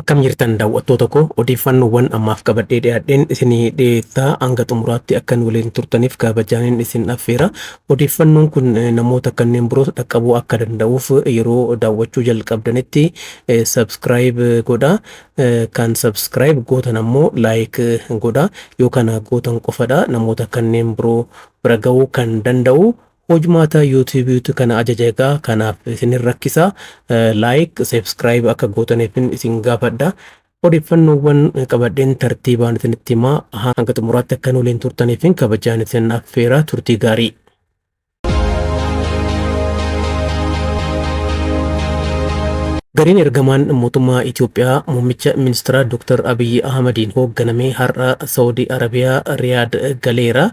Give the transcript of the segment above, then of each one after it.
Akkam jirtan daawwattoota koo, odeeffannoowwan ammaaf qabadhee dhiyaadheen isinii dhiyeessaa, hanga xumuraatti akkan waliin turtaniif kabajaaniin isin affeera. Odeeffannoon kun namoota kanneen biroos dhaqqabuu akka danda'uuf yeroo daawwachuu jalqabdanitti subscribe godha. Kan subscribe gootan ammoo like godha. Yoo kana gootan qofadha namoota kanneen biroo bira ga'uu kan danda'u. Hojmaata YouTube'tu kana ajaja, egaa kanaaf isin rakkisa. Like, subscribe akka gootaniif isin gaafadha. Odeeffannoowwan qabadheen tartiibaan isinitti himaa, hanga xumuraatti akka waliin turtaniif kabajaan isin affeera. Turtii gaarii. Gareen ergamaan mootummaa Itoophiyaa muummicha ministeeraa Dr. Abiyyi Ahmadiin hoogganamee har'a Saawudii Arabiyaa Riyaad galeera.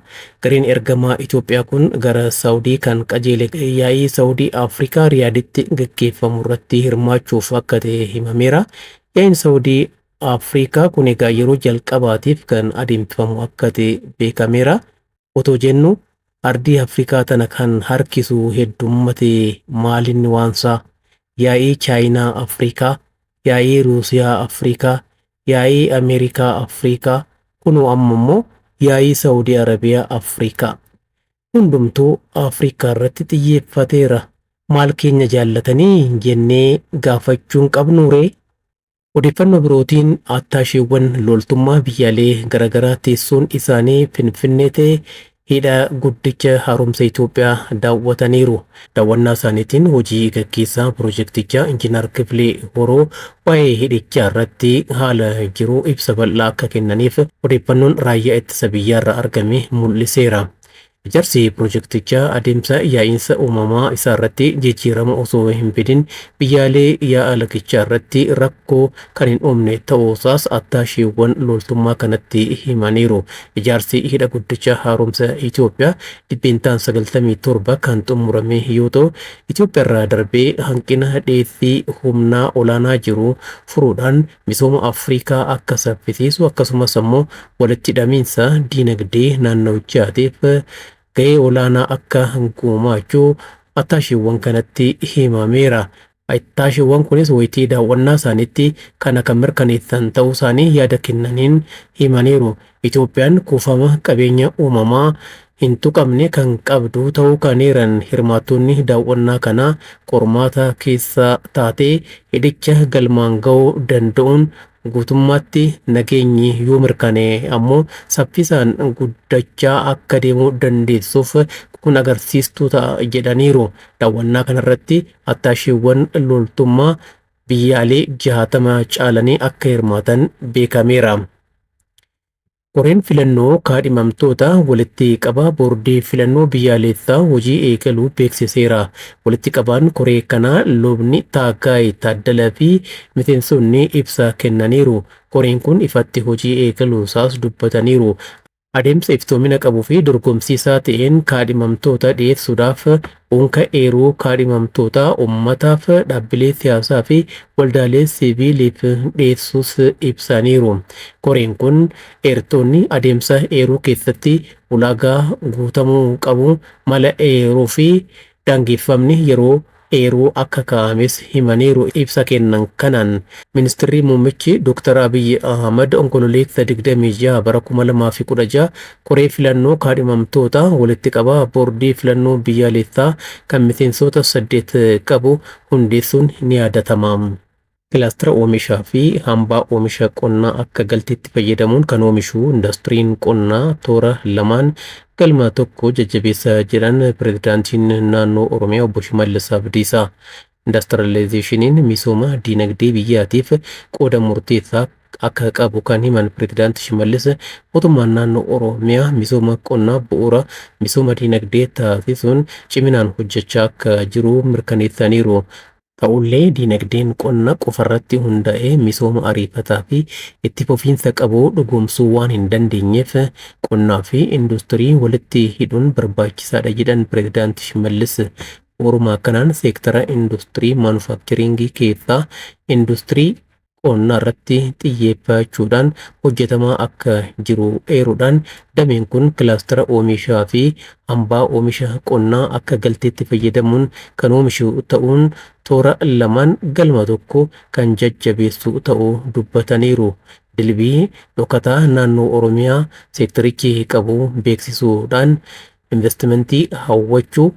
Gareen ergamaa Itoophiyaa kun gara Saawudii kan qajeele yaa'ii Saawudii Afrikaa Riyaaditti gaggeeffamu irratti hirmaachuuf akka ta'e himameera. Yaa'iin Saawudii Afrikaa kun egaa yeroo jalqabaatiif kan adeemsifamu akka ta'e beekameera. Otoo jennu ardii Afrikaa tana kan harkisu heddummate, maalinni waansaa? Yaa'ii Chaayinaa Afrikaa, yaa'ii Ruusiyaa Afrikaa, yaa'ii Ameerikaa Afrikaa, kunoo amma immoo yaa'ii Saawudii Arabiyaa Afrikaa. Hundumtuu Afrikaa irratti xiyyeeffateera. Maal keenya jaallatanii jennee gaafachuun qabnuuree? Odeeffannoo birootiin attaasheewwan loltummaa biyyaalee garaagaraa teessoon isaanii Finfinnee ta'e hidha guddicha haaromsa Itoophiyaa daawwataniiru. Daawwannaa isaaniitiin hojii gaggeessaa pirojektichaa Injiinar Kifilee Horoo waa'ee hidhichaa irratti haala jiru ibsa bal'aa akka kennaniif odeeffannoon raayyaa ittisa biyyaarraa argame mul'iseera. Ijaarsi pirojektichaa adeemsa yaa'iinsa uumamaa isaa irratti jijjiirama osoo hin fidin biyyaalee yaa'a lagichaa irratti rakkoo kan hin uumne ta'uusaas attaasheewwan loltummaa kanatti himaniiru. Ijaarsi hidha guddicha haaromsa Itoophiyaa 97% kan xumurame yoo ta'u, Itoophiyaa irraa darbee hanqina dhiyeessii humnaa olaanaa jiru furuudhaan misooma Afrikaa akka saffisiisu, akkasumas ammoo walitti hidhamiinsa diinagdee naannawichaatiif gahee olaanaa akka gumaachuu attaasheewwan kanatti himameera. Attaasheewwan kunis wayitii daawwannaa isaaniitti kana kan mirkaneessan ta'uu isaanii yaada kennaniin himaniiru. Itoophiyaan kuufama qabeenya uumamaa hin tuqamne kan qabdu ta'uu kan eeran hirmaattonni daawwannaa kanaa, qormaata keessa taatee hidhicha galmaan ga'uu danda'uun guutummaatti nageenyi yoo mirkanaa'e ammoo saffisaan guddachaa akka deemuu dandeessuuf kun agarsiistuu ta'a jedhaniiru. Daawwannaa kanarratti attaasheewwan loltummaa biyyaalee 60 caalanii akka hirmaatan beekameera. Koreen filannoo kaadhimamtoota walitti qabaa boordii filannoo biyyaalessaa hojii eegaluu beeksiseera. Walitti qabaan koree kanaa Lubni Taaggaay Taaddalaa fi miseensonni ibsa kennaniiru. Koreen kun ifatti hojii eegaluu isaas dubbataniiru. Adeemsa iftoomina qabuu fi dorgomsiisaa ta'een kaadhimamtoota dhiyeessuudhaaf unka eeruu kaadhimamtoota uummataaf, dhaabbilee siyaasaa fi waldaalee siviiliif dhiyeessuus ibsaniiru. Koreen kun eertonni adeemsa eeruu keessatti ulaagaa guutamuu qabu, mala eeruu fi daangeffamni yeroo eeruu akka kaa'ames himaniiru. Ibsa kennan kanaan ministirri muummichi Dr. Abiyyi Ahmad Onkololeessa 26 bara 2016 koree filannoo kaadhimamtoota walitti qabaa boordii filannoo biyyaalessaa kan miseensota 8 qabu hundeessuun ni yaadatama. Kilaastara oomishaa fi hambaa oomisha qonnaa akka galteetti fayyadamuun kan oomishu indastiriin qonnaa toora lamaan galma tokko jajjabeessaa jedhan pirezidaantiin naannoo Oromiyaa obbo Shimallis Abdiisaa. Indastiraalaayzeeshiniin misooma diinagdee biyyaatiif qooda murteessaa akka qabu kan himan pirezidaanti Shimallis, mootummaan naannoo Oromiyaa misooma qonnaa bu'uura misooma diinagdee taasisuun ciminaan hojjechaa akka jiru mirkaneessaniiru. Ta'ullee diinagdeen qonna qofarratti hundaa'ee misooma ariifataa fi itti fufiinsa qabu dhugoomsuu waan hin dandeenyeef qonnaa fi industirii walitti hidhuun barbaachisaadha jedhan pirezidaanti Shimallis. Bu'uuruma kanaan seektara industirii maanufaakcharingii keessaa industirii qonnaa irratti xiyyeeffachuudhaan hojjetamaa akka jiru eeruudhaan, dameen kun kilaastara oomishaa fi hambaa oomisha qonnaa akka galteetti fayyadamuun kan oomishu ta'uun toora lamaan galma tokko kan jajjabeessu ta'uu dubbataniiru. Dilbii dhokataa naannoo Oromiyaa seektarichi qabu beeksisuudhaan investimentii hawwachuu,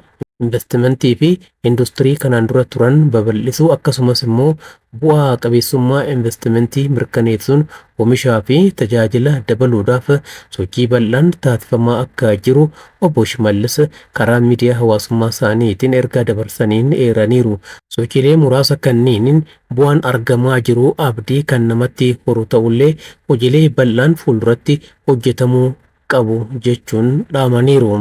investimentii fi industirii kanaan dura turan babal'isuu, akkasumas immoo bu'aa qabeessummaa investimentii mirkaneessuun oomishaa fi tajaajila dabaluudhaaf sochii bal'aan taasifamaa akka jiru Obbo Shimallis karaa miidiyaa hawaasummaa isaaniitiin ergaa dabarsaniin eeraniiru. Sochiilee muraasa kanneeniin bu'aan argamaa jiru abdii kan namatti horu ta'ullee, hojiilee bal'aan fuulduratti hojjetamuu qabu jechuun dhaamaniiru.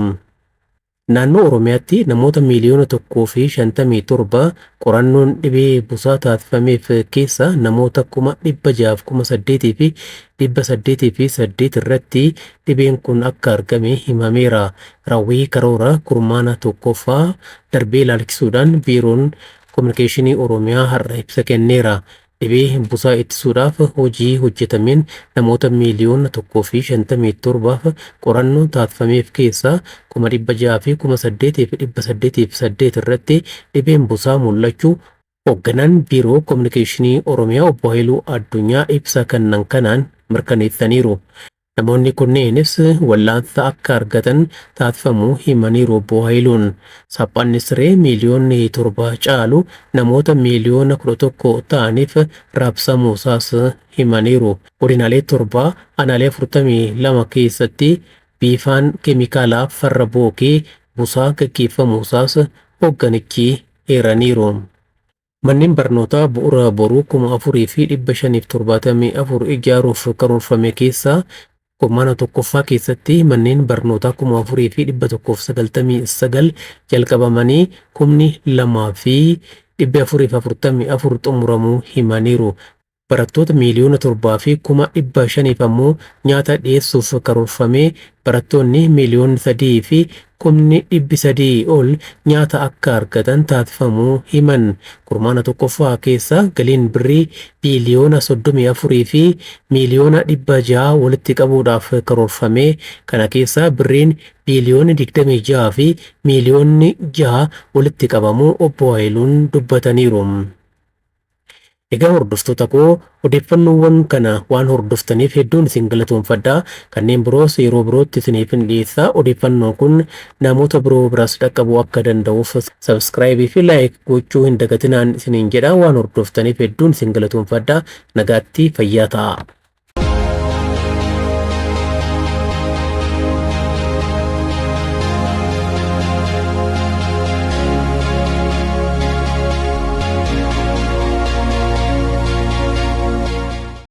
Naannoo Oromiyaatti namoota 1,057,000 qorannoon dhibee busaa taasifameef keessaa namoota 608,808 irratti dhibeen kun akka argame himameera. Raawwii karoora kurmaana tokkoffaa darbee ilaalchisuudhaan Biiroon Kominikeeshinii Oromiyaa har'a ibsa kenneera. Dhibee busaa ittisuudhaaf hojii hojjetameen namoota 1,057,000'f qorannoo taasifameef keessaa 608,808 irratti dhibeen busaa mul'achuu hoogganaan Biiroo Kominikeeshinii Oromiyaa Obbo Haayiluu Addunyaa ibsa kennan kanaan mirkaneessaniiru. Namoonni kunneenis wal'aansa akka argatan taasifamuu himaniiru Obbo Haayiluun. Saaphanni siree miiliyoonni 7 caalu namoota miiliyoona 11 ta'aniif raabsamuusaas himaniiru. Godinaalee torba aanaalee 42 keessatti biifaan keemikaalaa farra bookee busaa gaggeeffamuusaas hoogganichi eeraniiru. Manneen barnootaa Bu'uura Boruu 4,574 ijaaruuf karoorfame keessaa kurmaana tokkoffaa keessatti manneen barnootaa 4,199 jalqabamanii 2,444 xumuramuu himaniiru. Barattoota 7,500,000'f ammoo nyaata dhiyeessuuf karoorfamee barattoonni 3,300,000 ol nyaata akka argatan taasifamuu himan. Kurmaana tokkoffaa keessa galiin birrii biiliyoona 34 fi miiliyoona 600 walitti qabuudhaaf karoorfamee kana keessaa birriin biiliyoona 26 fi miiliyoonni 6 walitti qabamuu Obbo Haayiluun dubbataniiru. Egaa hordoftoota koo, odeeffannoowwan kana waan hordoftaniif hedduun isin galatoomfadha. Kanneen biroos yeroo birootti isiniif hin dhiyeessa. Odeeffannoon kun namoota biroo biraas dhaqqabuu akka danda'uuf subscribe fi like gochuu hin dagatinaan isiniin jedha. Waan hordoftaniif hedduun isin galatoomfadha. Nagaatti, fayyaa ta'a.